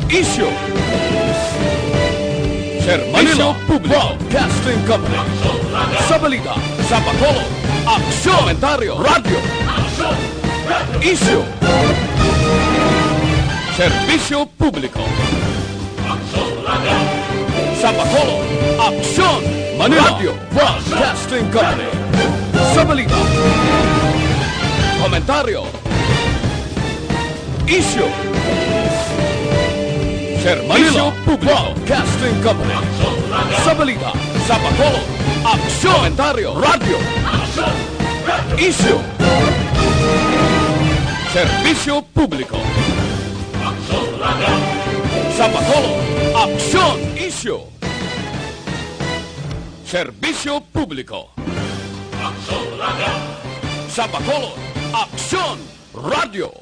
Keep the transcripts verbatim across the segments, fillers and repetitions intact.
Issue. Sir Manila Public Broadcasting Company. Sa balita, sa Bacolod, aksyon. Komentaryo, radyo. Issue. Serbisyo publiko. Sa Bacolod, aksyon. Manila Broadcasting Company. Sa balita, komentaryo, issue. Sir Manila Public Broadcasting Company. Sa balita, sa Bacolod, aksyon. Komentaryo, radyo. Issue. Serbisyo publiko. Sa Bacolod, aksyon. Issue. Serbisyo publiko. Sa Bacolod, aksyon. Radyo.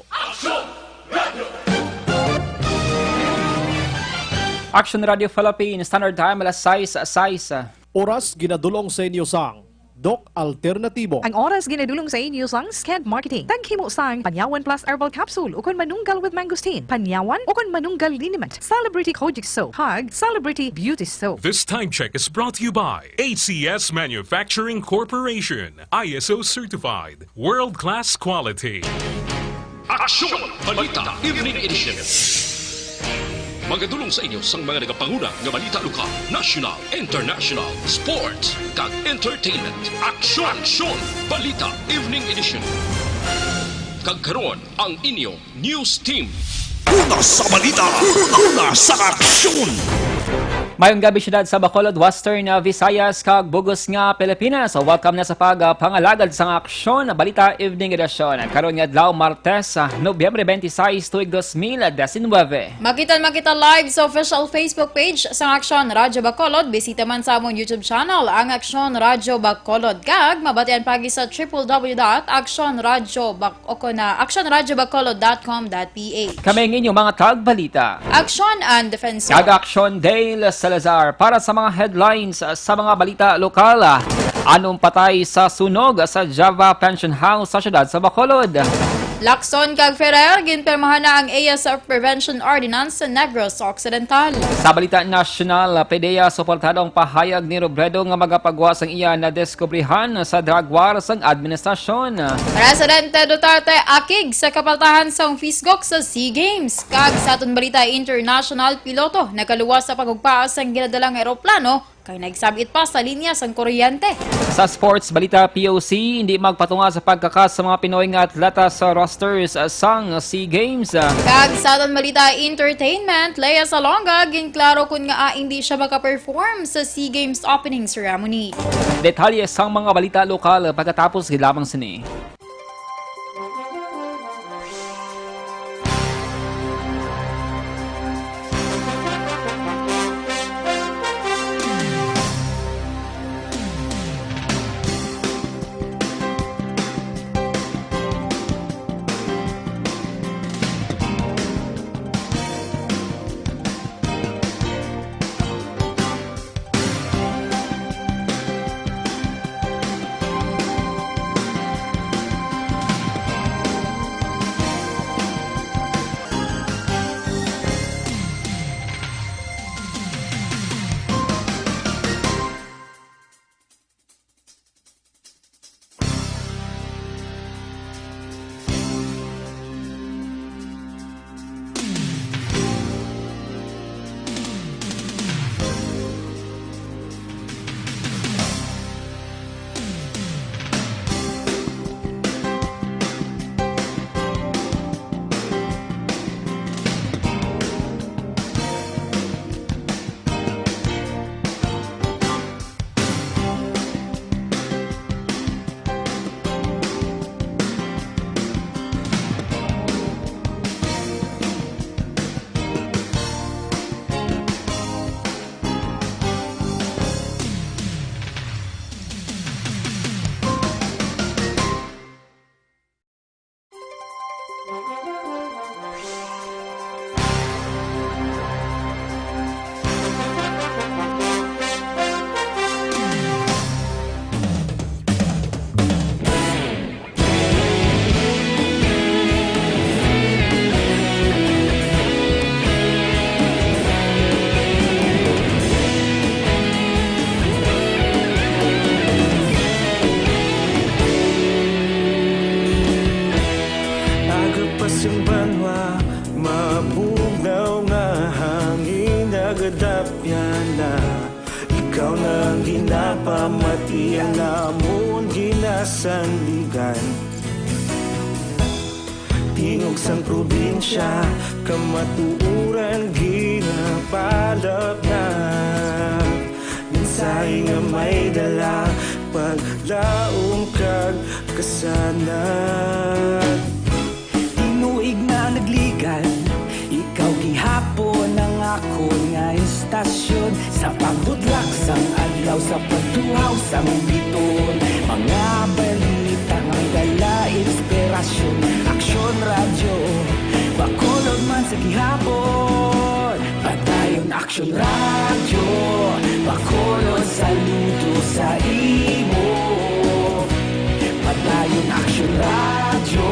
Action Radio Philippines, Standard Time, alas sais sais. Oras ginadulong sa inyo sang Doc Alternatibo. Ang oras ginadulong sa inyo sang Sked Marketing. Taghimo sang Panyawan Plus Herbal Capsule ukon Manunggal with Mangosteen, Panyawan ukon Manunggal Liniment, Celebrity Kojic Soap, kag Celebrity Beauty Soap. This time check is brought to you by A C S Manufacturing Corporation, I S O certified, world-class quality. Aksyon! Balita Evening Edition. Magadulong sa inyo sang mga nagapanguna nga balita lokal, national, international, sports, kag entertainment. Aksyon! Aksyon! Balita Evening Edition. Kag karon, ang inyo news team. Una sa balita, una sa aksyon. Mayong gabi, siyudad sa Bacolod, Western, ah, Visayas, kag bug-os nga Pilipinas. Welcome na sa pag, ah, pangalagad sang Aksyon Balita Evening Edition. Karon nga adlaw, Martes, ah, Nobyembre twenty-six, tuig dos mil diecinueve. Makita man kita live sa official Facebook page sang Aksyon Radyo Bacolod. Bisita man sa among YouTube channel, ang Aksyon Radyo Bacolod. Kag mabatian pa gid sa triple W dot aksyon radyo bac o kon, ah, action radyo bacolod dot com dot P H. Kami ang inyong mga tagbalita. Action and Defensor. Kag Action Dale Salazar para sa mga headlines, ah, sa mga balita lokal. Anom patay sa sunog sa Java Pension House sa siyudad sa Bacolod. Lacson kag Ferrer, ginpirmahan na ang A S F Prevention Ordinance sa Negros Occidental. Sa balita nasyonal, PDEA suportado ang pahayag ni Robredo nga magapagwa sang iya nadiskubrihan sa drug war sang administrasyon. Presidente Duterte akig sa kapaltahan sang Fisgoc sa SEA Games. Kag sa aton balita international, piloto nakaluwas sa paghugpaa sang ginadalang eroplano kay nagsab-it pa sa linya sang kuryente. Sa sports balita, P O C, hindi magpatunga sa pagkakas sa mga Pinoy nga atleta sa rosters sang SEA Games. Kag sa aton balita entertainment, Lea Salonga ginklaro kon ngaa hindi siya maka-perform sa SEA Games opening ceremony. Detalye sang mga balita lokal pagkatapos gid lamang sini. Lamon ginasandigan, tingog sang probinsya, kamatuoran ginapalapnag. Mensahe nga may dala, paglaom kag kasanag. Tinuig na nagligan, ikaw gihapon ang akon nga istasyon. Sa pagbudlak sang adlaw, sa pagtuhaw sang biton, mga balita nga may dala inspirasyon. Aksyon Radyo, Bacolod man sa gihapon. Padayon Aksyon Radyo, Bacolod saludo sa imo. Padayon Aksyon Radyo,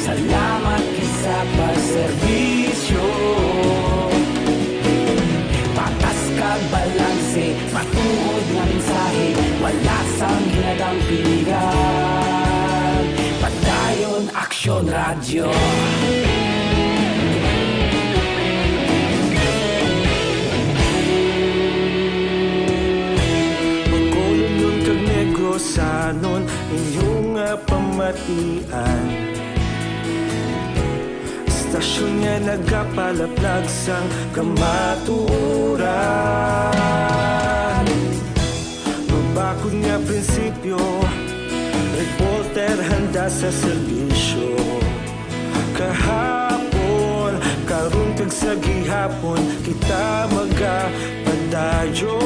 salamat kay sa pagserbisyo. Patas kag balanse, matuod nga mensahe, wala sang ginadampingan. Padayon Aksyon Radyo. Bacolodnon kag Negrosanon, inyo nga pamatian. Istasyon nga nagapalaplag sang kamatuoran. Mabakod nga prinsipyo, reporter handa sa serbisyo. Kahapon, karon kag sa gihapon, kita magapadayon.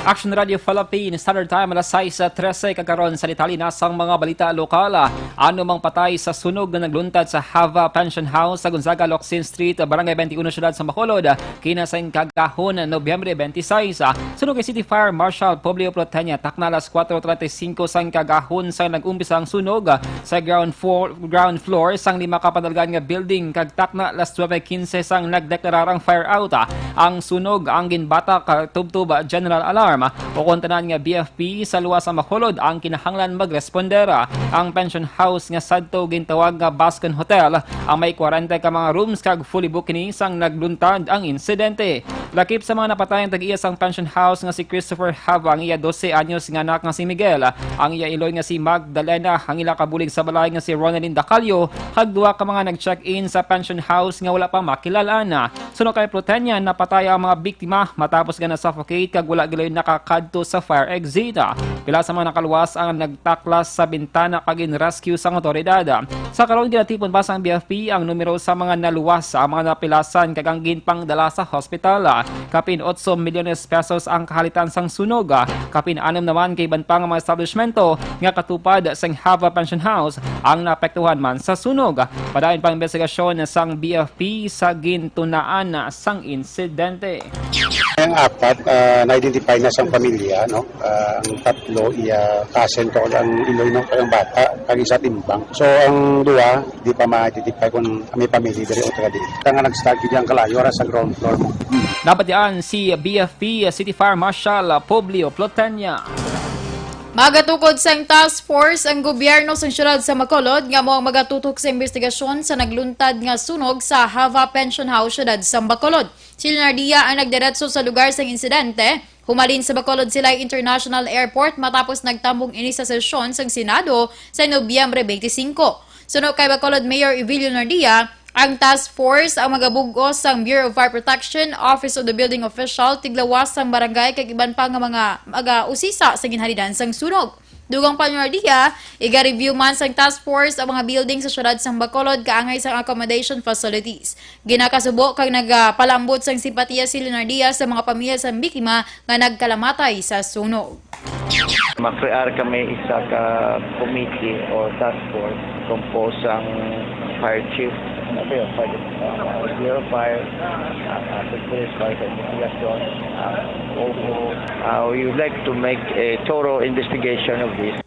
Action Radio Philippines, Standard Time, alas sais trese, kag karon sa detalye na sang mga balita lokal. Ano mang patay sa sunog nga nagluntad sa Java Pension House sa Gonzaga Locsin Street, Barangay twenty-one, Siyudad sa Bacolod, kinasang kagahon, Nobyembre twenty-sais. Sunog kay City Fire Marshal Publio Plotenia, takna alas kuwatro treinta y cinco sang kagahon sa nag-umpisa ang sunog sa ground floor, ground floor sang lima ka panalgan nga building, kag takna alas nuebe quince sang nagdeklarar ang fire out. Ang sunog ang ginbatak tubtob general alarm, ukon tanan nga B F P sa luwas sa Bacolod ang kinahanglan magresponder. Ang pension house nga sadto gintawag nga Bascon Hotel ang may kwarenta ka mga rooms kag fully booked kini sang nagluntad ang insidente. Lakip sa mga napatay ang tag-iya sang pension house nga si Christopher Hava, ang iya dose anyos nga anak nga si Miguel, ang iya iloy nga si Magdalena, ang ila kabulig sa balay nga si Ronaldin Dacalio, kag duha ka mga nag-check-in sa pension house nga wala pa makilal-an. Suno kay Plotenia, napatay ang mga biktima matapos nga na-suffocate kag wala gid nakakadto sa fire exit. Pila sa mga nakaluwas ang nagtaklas sa bintana kag gin-rescue sang awtoridad. Sa karon, ginatipon pa sang B F P ang numero sa mga naluwas, ang mga napilasan kag ang ginpangdala sa hospital. Kapin otso milyones pesos ang kahalitan sang sunog. Kapin anom naman ka iban pa nga mga establishmento nga katupad sang Java Pension House ang naapektuhan man sa sunog. Padayon pang imbestigasyon sang B F P sa gintunaan sang insidente. Ang apat, ah, na-identify na sang pamilya, no? Ah, ang tatlo, iya cousin to, ang iloy, no, kag ang bata, kag isa timbang. So, ang duha, di pa ma-identify kung may family diri o taga diri. Kaya nga nag-start gid ang kalayo ra sa ground floor mo. Nabatian si B F P City Fire Marshal Publio Plotenia. Magatukod sang task force ang gobyerno sang siyudad sa Bacolod nga amo ang magatutok sa imbestigasyon sa nagluntad nga sunog sa Java Pension House, siyudad sa Bacolod. Si Leonardia ang nagdiretso sa lugar sang insidente, humalin sa Bacolod Silay International Airport matapos nagtambong ini sa sesyon sang Senado sa Nobyembre twenty-five. Suno kay Bacolod Mayor Evilio Leonardia, ang task force ang magabug-os sang Bureau of Fire Protection, Office of the Building Official, tiglawas sang barangay kag iban pa nga mga mag-usisa sa ginhalidan sang sunog. Dugang pa ni Leonardia, iga-review man sang task force ang mga building sa siyudad sang Bacolod kaangay sang accommodation facilities. Ginakasubo kag nagapalambot sang simpatiya si Leonardia sa mga pamilya sang biktima nga nagkalamatay sa sunog. Ma-create kami isa ka committee or task force composed sang fire chief, ano ba yun? Fire, uh, zero fire, uh, uh, police fire sa investigasyon, uh, O O. Uh, we would like to make a thorough investigation of this.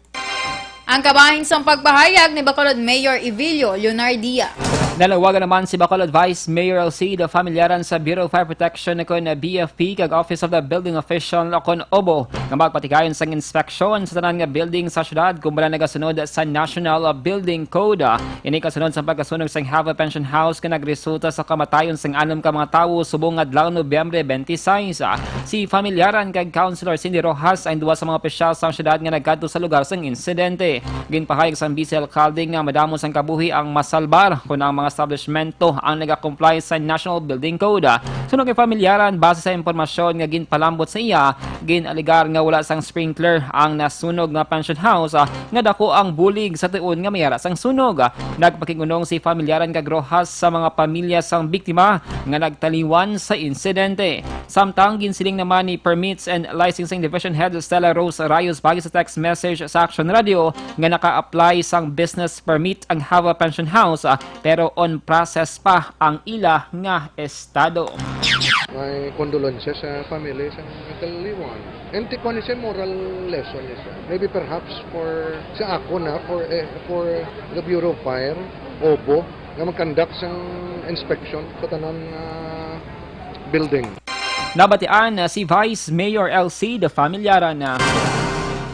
Ang kabahin sang pagpahayag ni Bacolod Mayor Evilio Leonardia. Nalawagan naman si Bacolod Vice Mayor Alcide Familiaran sa Bureau of Fire Protection o kon B F P kag Office of the Building Official o kon obo nga magpatigayon sang inspeksyon sa tanan nga building sa syudad kon bala nagasunod sa National Building Code. Ini kasunod sa pagkasunog sang Java Pension House nga nagresulta sa kamatayon sang anom ka mga tawo subong adlaw Nobyembre twenty-six. Si Familiaran kag Councilor Cindy Rojas ang duwa sa mga opisyal sang syudad nga nagkadto sa lugar sang insidente. Ginpahayag sang Vice Alcalde nga madamo sang kabuhi ang masalbar kon ang mga establishmento ang nagakomply sa National Building Code. Suno kay Familiaran, base sa impormasyon nga ginpalambot sa iya, gin-alegar nga wala sang sprinkler ang nasunog nga pension house, ah, nga daku ang bulig sa tuon nga may ara sang sunog. Nagpakigunong si Familiaran kag Rojas sa mga pamilya sang biktima nga nagtaliwan sa insidente. Samtang ginsiling naman ni Permits and Licensing Division Head Stella Rose Rayos paagi sa text message sa Action Radio nga naka-apply sang business permit ang Java Pension House, ah, pero on process pa ang ila nga estado. My condolences sa family sa nagkaliwan. And ti kuan ni siya, moral lesson ni siya. Maybe perhaps for, sa ako na, for, eh, for the Bureau of Fire, obo, nga mag-conduct sang inspection sa tanan nga building. Nabatian na si Vice Mayor Alcide Familiaran na.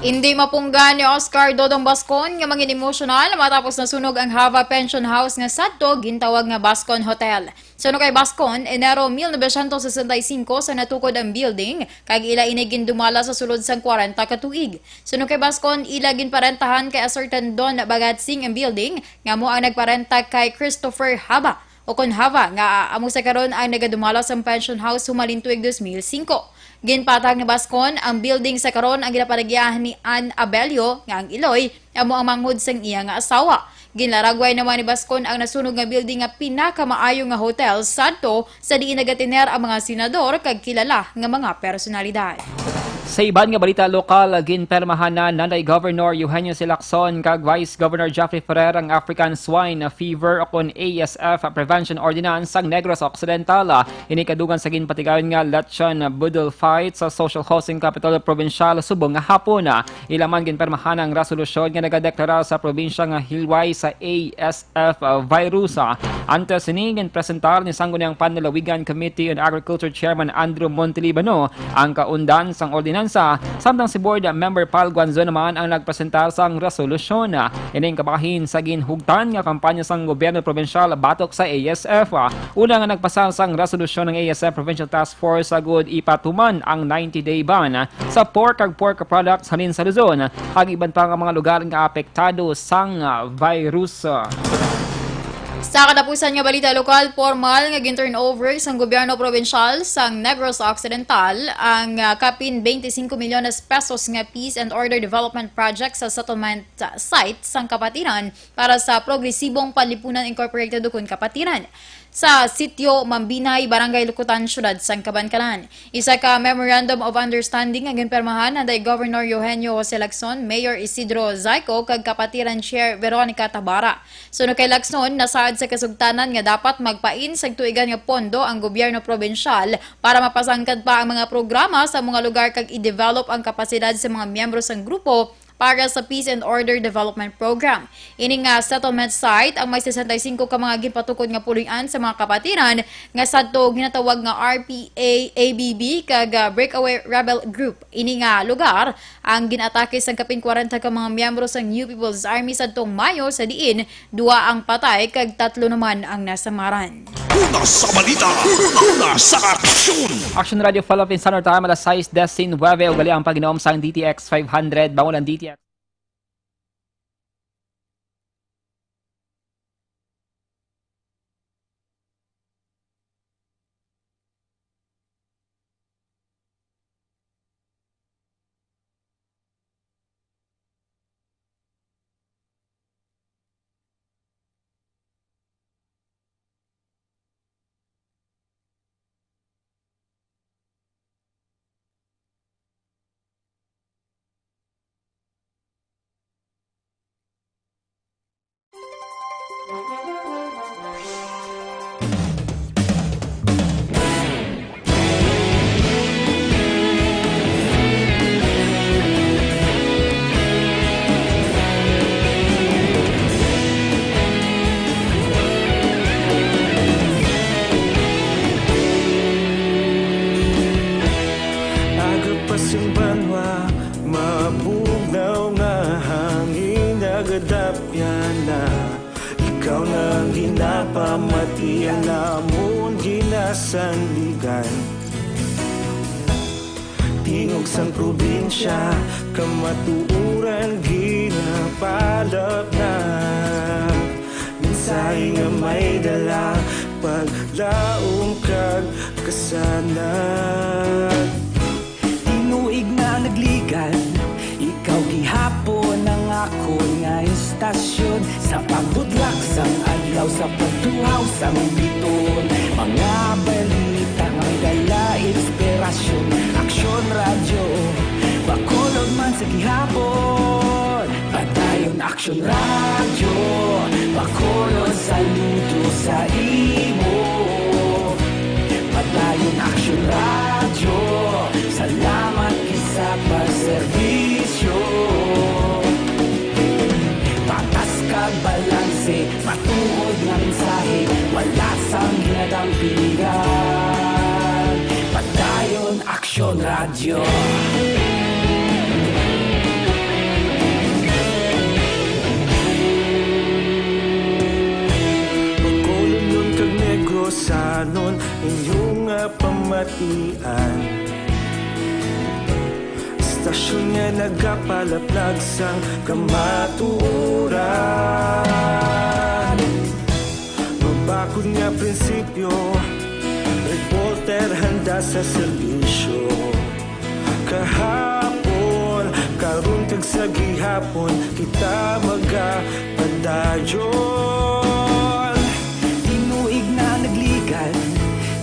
Indi mapunggan ni Oscar Dodong Bascon nga mangin emosyonal matapos nasunog ang Java Pension House nga sadto gintawag nga Bascon Hotel. Suno kay Bascon, Enero mil novecientos sesenta y cinco sa natukod ang building, kag ila ini gindumala sa sulod sang kwarenta ka tuig. Suno kay Bascon, ila ginparentahan kay a certain Don Bagatsing ang building, nga amo ang nagparenta kay Christopher Java, o kon Java, nga amo sa karon ang nagadumala sang pension house humalin tuig dos mil singko. Ginpatag ni Bascon, ang building sa karon ang ginapanagiahan ni Ann Abelio, nga ang iloy amo ang manghod sang iya nga asawa. Ginlaragway naman ni Bascon ang nasunog nga building nga pinakamaayo nga hotel sadto sa diin nagatiner ang mga senador kag kilala nga mga personalidad. Sa iban nga balita lokal, ginpermahan na nanday Governor Eugenio C. Lacson kag Vice Governor Jeffrey Ferrer ang African Swine Fever o kon A S F Prevention Ordinance sang Negros Occidental. Ini kadugang sa ginpatigayon nga Lechon Boodle Fight sa Social Housing Capitol Provincial subong nga hapon. Ila man ginpermahan ang resolusyon nga nagadeklara sa probinsya nga hilway sa A S F virus. Antes sini, ginpresentar ni Sangguniang Panlalawigan Committee on Agriculture Chairman Andrew Montelibano ang kaundan sang ordinansa, samtang si Board Member Pal Guanzo naman ang nagpresentar sang resolusyon. Ining kabahin sa ginhugtan nga kampanya sang gobyerno probinsyal batok sa A S F. Una nga nagpasar sang resolusyon ang A S F Provincial Task Force agud ipatuman ang ninety-day ban sa pork kag pork products halin sa Luzon, kag iban pa nga mga lugar nga apektado sang, ah, virus. Sa katapusan nga balita lokal, formal nga gin-turnover sang gobyerno probinsyal sang Negros Occidental ang, ah, kapin twenty-five milyones pesos nga Peace and Order Development Project sa settlement, ah, site sang Kapatiran para sa Progresibong Panlipunan Incorporated ukon Kapatiran, sa Sitio Mambinay, Barangay Lukutan, Siyudad sang Kabankalan. Isa ka Memorandum of Understanding ang ginpirmahan anday Governor Eugenio Jose Lacson, Mayor Isidro Zaico, kag Kapatiran Chair Veronica Tabara. Suno kay Lacson, nasaad sa kasugtanan nga dapat magpain sang tuigan nga pondo ang gobyerno probinsyal para mapasangkad pa ang mga programa sa mga lugar kag i-develop ang kapasidad sa mga miyembro sang grupo para sa Peace and Order Development Program. Ini nga settlement site ang may sesenta y singko ka mga ginpatukod nga puloy-an sa mga Kapatiran nga sadto ginatawag nga R P A, A B B, kag, ah, Breakaway Rebel Group. Ini nga lugar ang gin-atake sang kapin kwarenta ka mga miyembro sang New People's Army sadtong Mayo, sa diin dua ang patay kag tatlo naman ang nasamaran. Una sa balita, una sa aksyon. Action Radio Philippines Standard Time, alas sais disinuybe, ug gali ang paghinom sang D T X five hundred, bangon ang D T X. Kadapyan na, ikaw na ang ginapamatian namon ginasandigan. Tingog sang probinsya, kamatuoran ginapalapnag. Mensahe nga may dala, paglaom kag kasanag. Tinuig na nagligad, ikaw gihapon ang akon nga istasyon. Sa pagbutlak sang adlaw, sa pagtuhaw sang bituon, mga balita nga may dala inspirasyon. Aksyon Radyo, Bacolod man sa gihapon. Padayon Aksyon Radyo, Bacolod, saludo sa imo. Padayon Aksyon Radyo, salamat gid sa pagserbisyo. Patas kag balanse, matuod nga mensahe, wala sang ginadampigan. Padayon Aksyon Radyo. Bacolodnon kag Negrosanon, inyo nga pamatian. Istasyon nga nagapalaplag sang kamatuoran. Mabakod nga prinsipyo, reporter handa sa serbisyo. Kahapon, karon kag sa gihapon, kita magapadayon. Tinuig na nagligad,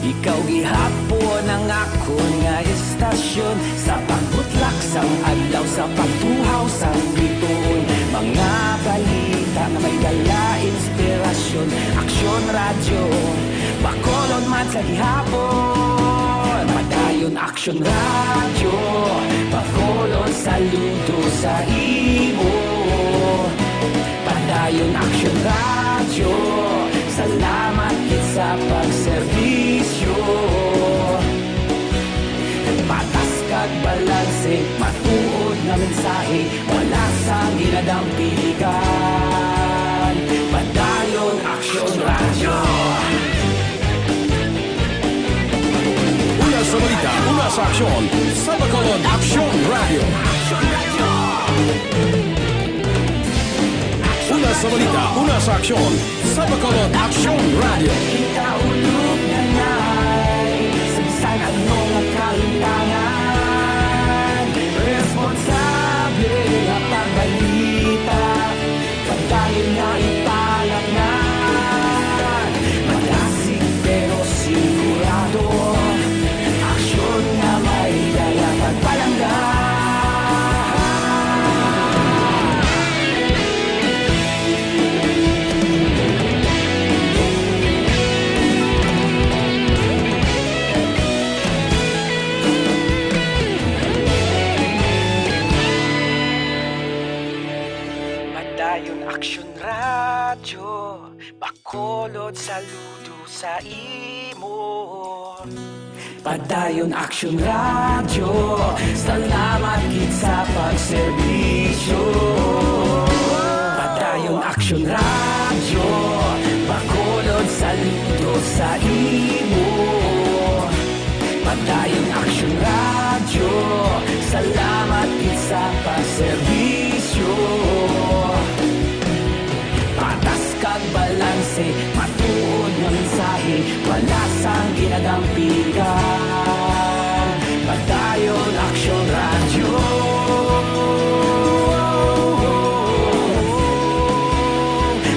ikaw gihapon ang akon nga istasyon. Sa pagbutlak sang adlaw, sa pagtuhaw sang bituon, mga balita nga may dala inspirasyon. Aksyon Radyo, Bacolod man sa gihapon. Padayon Aksyon Radyo, Bacolod, saludo sa imo. Padayon Aksyon Radyo, salamat gid sa pagserbisyo. Patas kag balanse, matuod nga mensahe, wala sang ginadampigan. Padayon Aksyon Radyo. Una sa balita, una sa aksyon, sa Bacolod Aksyon Radyo. Una sa balita, una sa aksyon, sa Bacolod Aksyon Radyo. Kita ulog na ngay, sa bisan ano nga kahimtangan, responsable nga pagbalita. Padayon nga ipalapngan, madasig pero sigurado. Aksyon nga may dala pagpalangga. Padayon Aksyon Radyo, Bacolod, saludo sa imo. Padayon Aksyon Radyo, salamat gid sa pagserbisyo. Padayon Aksyon Radyo, Bacolod, saludo sa imo. Padayon Aksyon Radyo, salamat gid sa pagserbisyo. Patas kag balanse, matuod nga mensahe, wala sang ginadampigan. Padayon Aksyon Radyo.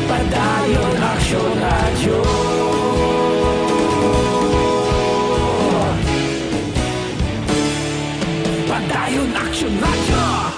Padayon Aksyon Radyo. Padayon Aksyon Radyo.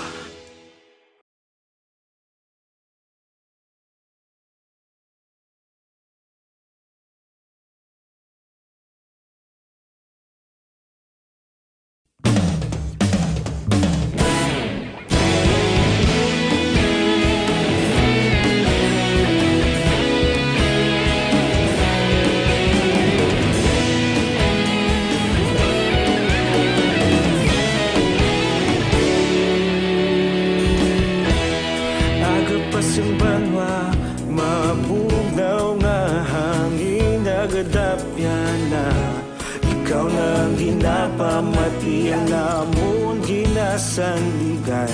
Iya namon ginasandigan.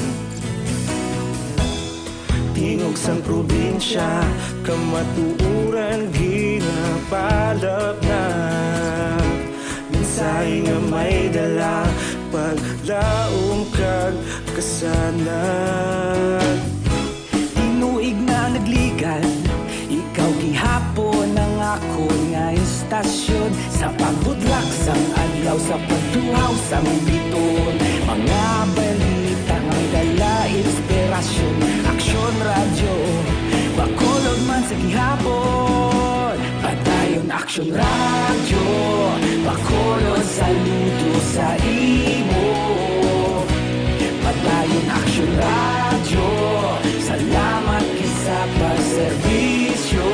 Tingog sang probinsya, kamatuoran ginapalapnag. Mensahe nga may dala, paglaom kag kasanag. Tinuig na nagligan, ikaw gihapon ang akon nga istasyon. Sa pagbudlak sang adlaw, sa pagtuhaw sang biton, mga balita nga may dala inspirasyon. Aksyon Radyo, Bacolod man sa gihapon. Padayon Aksyon Radyo, Bacolod, saludo sa imo. Padayon Aksyon Radyo, salamat gid sa pagserbisyo.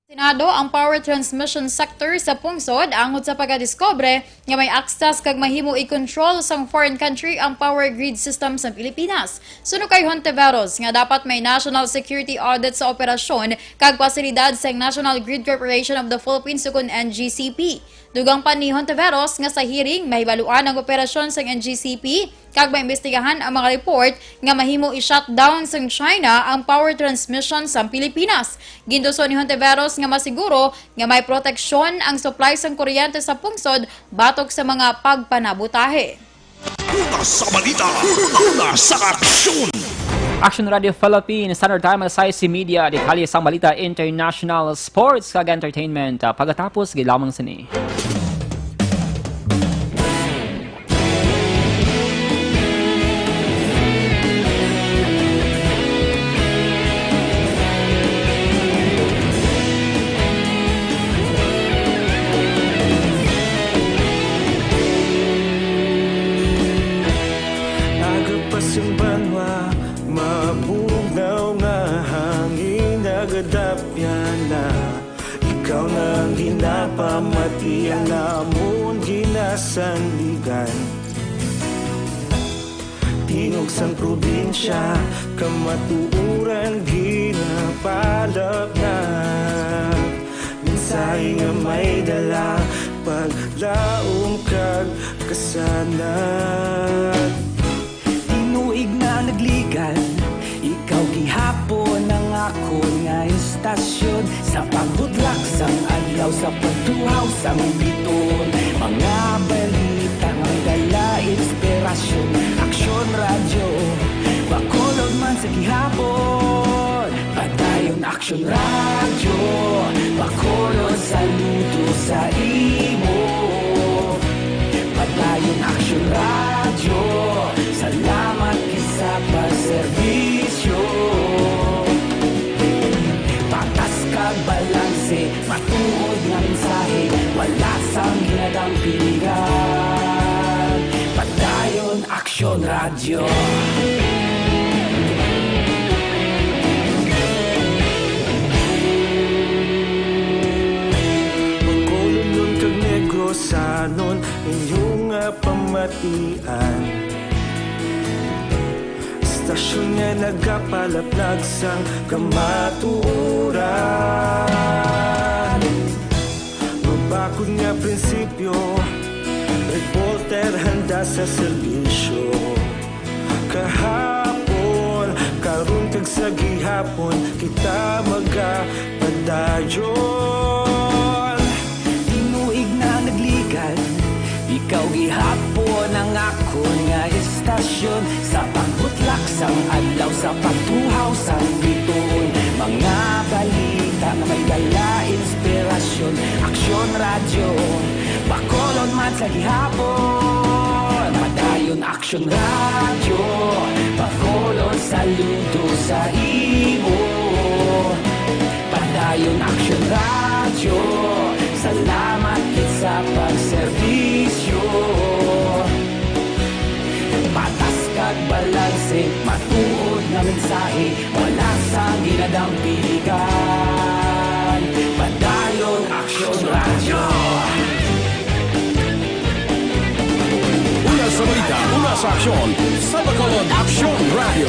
Senado ang power transmission sector sa pungsod angod sa pagkadiskubre nga may access kag mahimo i-control sang foreign country ang power grid system sa Pilipinas. Suno kay Hontiveros nga dapat may national security audit sa operasyon kag pasilidad sang National Grid Corporation of the Philippines ukon N G C P. Dugang pa ni Hontiveros nga sa hearing, mahibaluan ang operasyon sang N G C P kag maimbestigahan ang mga report nga mahimo i-shutdown sang China ang power transmission sang Pilipinas. Gintuso ni Hontiveros nga masiguro nga may proteksyon ang supply sang kuryente sa pungsod batok sa mga pagpanabotahe. Una sa balita, una sa aksyon. Action Radio Philippines, Standard Time, alas sais y media, detalye sang balita international, sports, kag entertainment. Ah, pagkatapos, gid lamang sini. Agapas ang banwa, mabugnaw nga hangin, nagadapyan na. Ikaw na ang ginapamati, ang namon ginasandigan. Tingog sang probinsya, kamatuoran ginapalapnag. Mensahe nga may dala, paglaom kag kasanag. Tinuig na nagligan, ikaw gihapon ang akon nga istasyon. Sa pagbudlak sang adlaw, sa pagtuhaw sang biton, mga balita nga may dala inspirasyon. Aksyon Radyo, Sa gihapon, Padayon Aksyon Radyo, Bacolod, saludo sa imo. Padayon Aksyon Radyo, salamat gid sa pagserbisyo. Patas kag balanse, matuod nga mensahe, wala sang ginadampigan. Padayon Aksyon Radyo. Bacolodnon kag Negrosanon, inyo nga pamatian. Istasyon nga nagapalaplag sang kamatuoran. Mabakod nga prinsipyo, reporter handa sa serbisyo. Kahapon, karon kag sa gihapon, kita magapadayon. Tinuig na nagligad, ikaw gihapon ang akon nga istasyon. Sa pagbutlak sang adlaw, sa pagtuhaw sang bituon, mga balita nga may dala inspirasyon. Aksyon Radyo, Bacolod man sa gihapon. Padayon Aksyon Radyo, Bacolod, saludo sa imo. Padayon Aksyon Radyo, salamat gid sa pagserbisyo. Patas kag balanse, matuod nga mensahe, wala sang ginadampigan. Padayon Aksyon Radyo. Una sa balita, una sa aksyon, sa Bacolod Aksyon Radyo.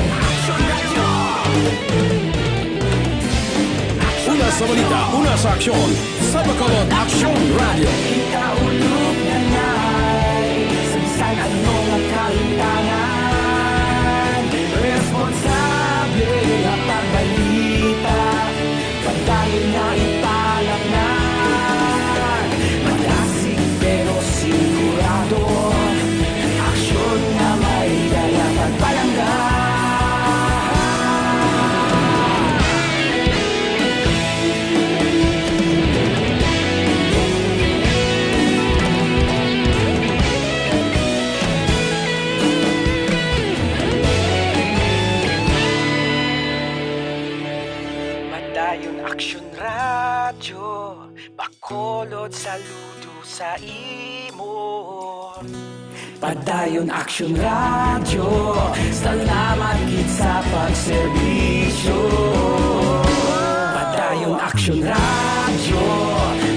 Una sa balita, una sa aksyon, sa Bacolod Aksyon Radyo. Kita ulog na nay, sa bisan ano nga kalimtangan, responsable nga pagbalita. Padayon nga ipalapnan, madasig pero sigurado, aksyon nga may dala pagpalangga. Padayon Aksyon Radyo, Bacolod, saludo sa imo. Padayon Aksyon Radyo, salamat gid sa pagserbisyo. Padayon Aksyon Radyo,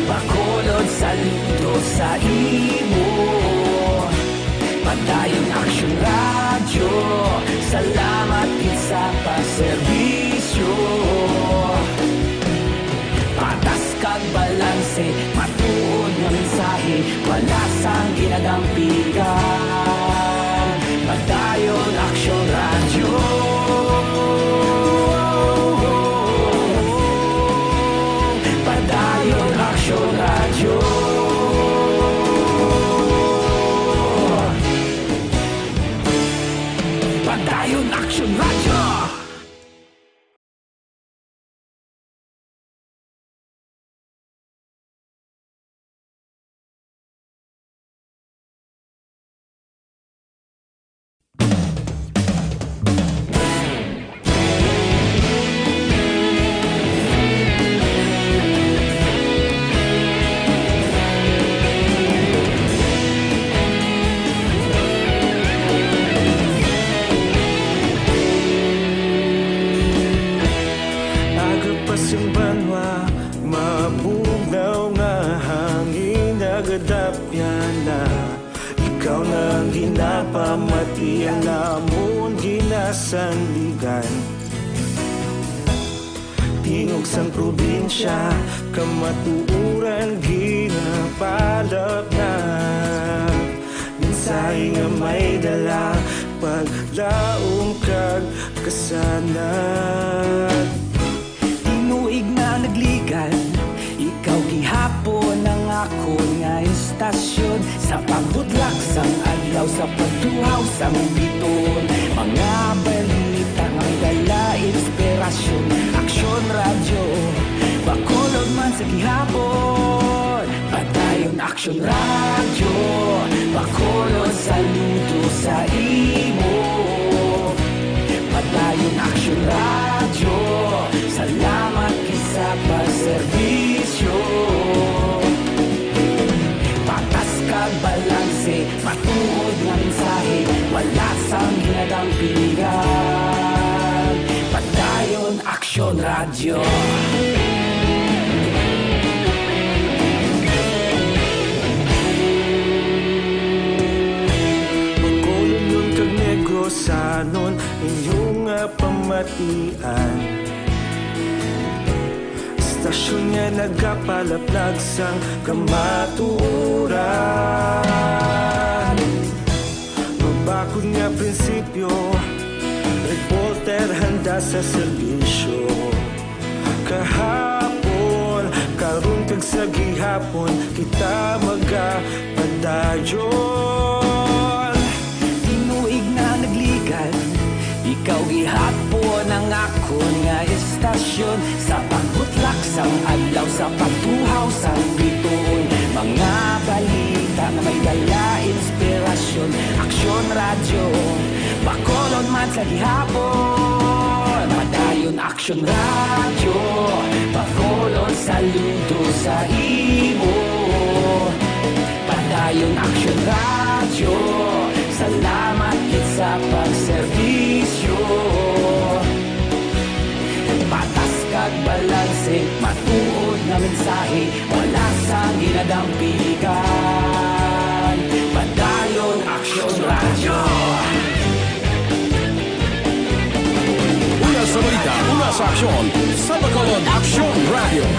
Bacolod, saludo sa imo. Padayon Aksyon Radyo, salamat gid sa pagserbisyo. Patas kag balanse, matuod nga mensahe, wala sang ginadampigan. Padayon Aksyon Radyo. Padayon Aksyon Radyo. Padayon Aksyon Radyo. Aga pa sing banwa, mabugnaw nga hangin nagadapyan na. Ikaw na ang ginapamati, ang amon ginasandigan. Tingog sang probinsya, kamatuoran ginapalapnag. Mensahe nga may dala, paglaom kag kasanag. Tinuig na nagligad, ikaw gihapon ang akon nga istasyon. Sa pagbutlak sang adlaw, sa pagtuhaw sang bituon, mga balita nga may Radyo, Bacolod man sa gihapon. Padayon Aksyon Radyo, Bacolod saludo sa imo. Padayon Aksyon Radyo, salamat gid sa pagserbisyo. Patas kag balanse, matuod nga mensahe, wala sang ginadampingan. Padayon Aksyon Radyo. Bacolodnon kag Negrosanon, inyo nga pamatian. Istasyon nga nagapalaplag sang kamatuoran. Mabakod nga prinsipyo, reporter handa sa serbisyo. Kahapon, karon kag sa gihapon, kita magapadayon. Tinuig na nagligad, ikaw gihapon ang akon nga istasyon. Sa pagbutlak sang adlaw, sa pagtuhaw sang bituon, mga balita nga may dala inspirasyon. Aksyon Radyo, Bacolod man sa gihapon. Padayon Aksyon Radyo, Bacolod saludo sa imo. Padayon Aksyon Radyo, salamat gid sa pagserbisyo. Patas kag balanse, matuod nga mensahe, wala sang ginadampigan. Padayon Aksyon Radyo. Una sa balita, una sa aksyon, sa Bacolod Aksyon Radyo.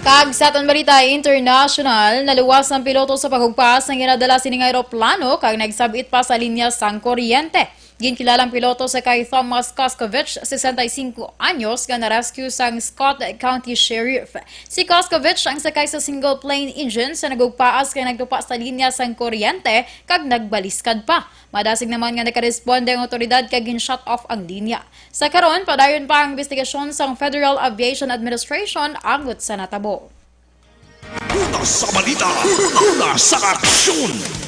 Kag sa aton balita international, naluwas ang piloto sa paghugpas sang ginadala sining eroplano kag nagsab-it pa sa linya sang kuryente. Ginkilala ang piloto sa kay Thomas Koskovich, sesenta y cinco anyos, nga na-rescue sang Scott County Sheriff. Si Koskovich ang sakay sa single plane engine sa nagugpaas kag nagtupa sa linya sang kuryente kag nagbaliskad pa. Madasig naman nga nakaresponde ang awtoridad kag gin-shut off ang linya. Sa karon, padayon pa ang investigasyon sang Federal Aviation Administration angot sa natabo. Una sa balita, una sa aksyon.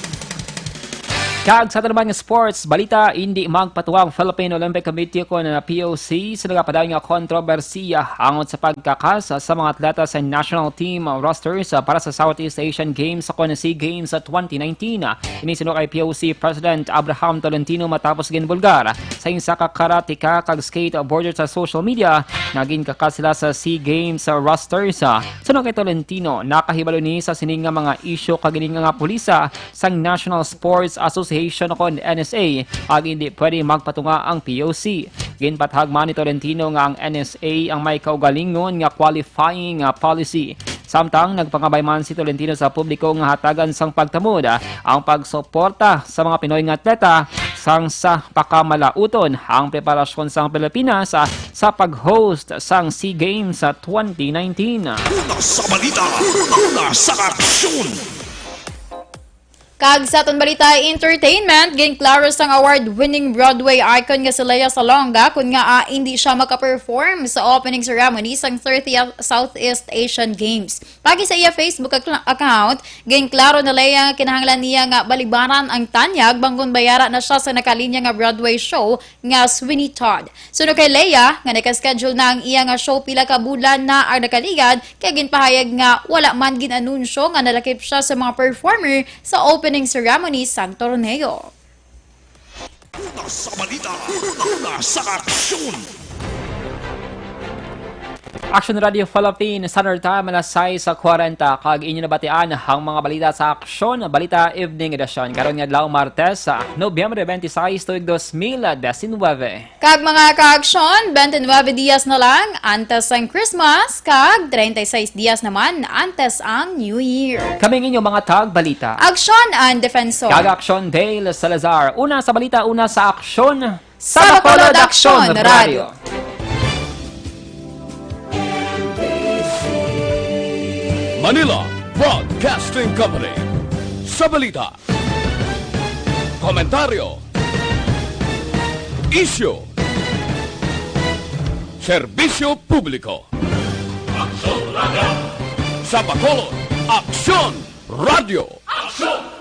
Kag sa aton naman nga sports balita, indi magpatuwa ang Philippine Olympic Committee kon P O C sa nagapadayon nga kontrobersiya angot sa pagkakas sa mga atleta sa national team rosters para sa Southeast Asian Games kon SEA Games twenty nineteen. Ini sinuno kay P O C President Abraham Tolentino matapos ginbulgar sa isa ka karateka kag skateboarder sa social media nga ginkakas sila sa SEA Games rosters. Suno kay Tolentino, nakahibalo ni sa sini nga mga isyu kag ini nga pulisa sang National Sports Association kon N S A, ag hindi pwede magpatunga ang P O C. Ginpatahag man ni Tolentino nga ang N S A ang may kaugalingon nga qualifying, ah, policy. Samtang nagpangabay man si Tolentino sa publiko nga hatagan sang pagtamod, ah, ang pagsuporta sa mga Pinoy nga atleta sang sa pakamalauton ang preparasyon sang Pilipinas, ah, sa pag-host sang SEA Games sa twenty nineteen. Una sa balita, una sa aksyon. Kag sa aton balita entertainment, ginklaro sang award-winning Broadway icon nga si Lea Salonga kon ngaa indi siya maka-perform sa opening ceremony sang thirtieth Southeast Asian Games. Paagi sa iya Facebook ac-, account, ginklaro ni Lea nga kinahanglan niya nga balibaran ang tanyag bangod bayara na siya sa nakalinya nga Broadway show nga Sweeney Todd. Suno kay Lea, nga naka-schedule na ang iya nga show pila ka bulan na ang nakaligad, kay ginpahayag nga wala man gin-anunsyo nga nalakip siya sa mga performer sa opening ceremony sang torneo. Una sa balita, una sa aksyon. Action Radio Philippines, Standard Time, alas sais kwarenta, kag inyo nabatian ang mga balita sa Aksyon Balita Evening Edition. Karon nga adlaw, Martes, ah, Nobyembre twenty-six, tuig dos mil diecinueve. Kag mga kaaksyon, twenty-nine dias na lang antes ang Christmas, kag treinta y seis dias naman antes ang New Year. Kami ang inyo mga tagbalita. Aksyon and Defensor. Kag Aksyon Dale Salazar. Una sa balita, una sa aksyon. Sa Bacolod Aksyon Radio. Manila Broadcasting Company. Sa balita, komentaryo, isyu, Serbisyo Publiko. Aksyon Radio. Sa Bacolod, Aksyon Radio. Aksyon!